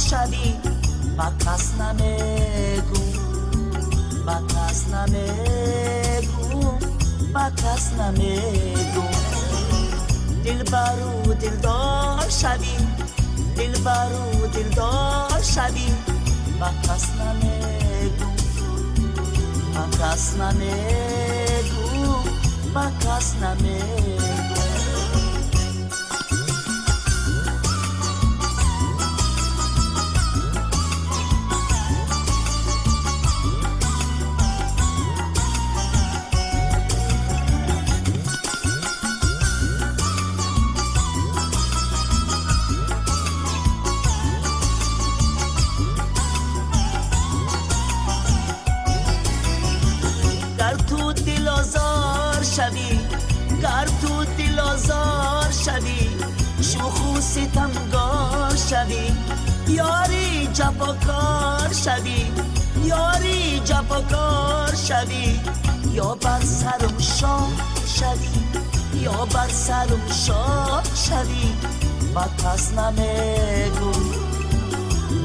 шавӣ, ба кас намегӯ, ба кас намегӯ, ба кас намегӯ. Дилбару дилдор шавӣ, дилбару дилдор шавӣ, ба кас намегӯ, ба кас намегӯ, ба кас намегӯ. Гар ту дилозор шавӣ, гар ту дилозор шавӣ, шӯху ситамгор шавӣ, ёри ҷафокор шавӣ, ёри ҷафокор шавӣ, ё бар сарам шоҳ шавӣ, ё бар сарам шоҳ шавӣ, ба кас намегӯ,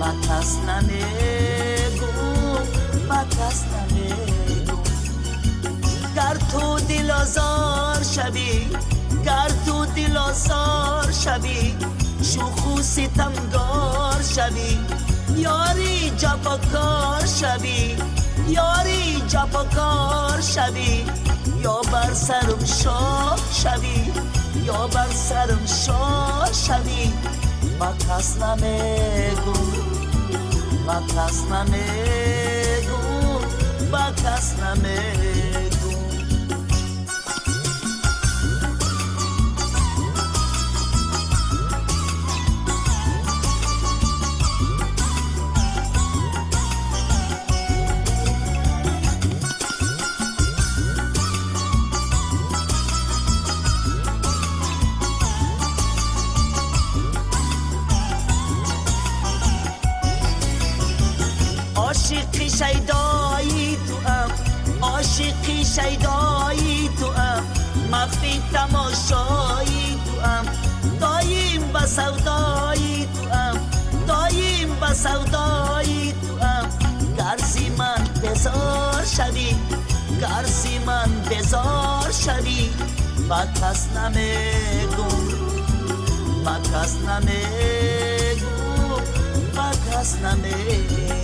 ба кас намегӯ, ба кас намегӯ. Гар ту дилозор шавӣ, гар ту дилозор шавӣ, шӯху ситамгор шавӣ, ёри ҷафокор шавӣ, ёри ҷафокор шавӣ, ё бар сарам шоҳ шавӣ, ё бар сарам шоҳ шавӣ, ба кас намегӯ, ба кас намегӯ, ба кас намегӯ. Ошиқи шайдои туам, ошиқи шайдои туам, махфи тамошои туам, доим ба савдои туам, доим ба савдои туам. Гарзи ман безор шавӣ, гарзи ман безор шавӣ, ба кас намегӯ, ба кас намегӯ, ба кас намегӯ.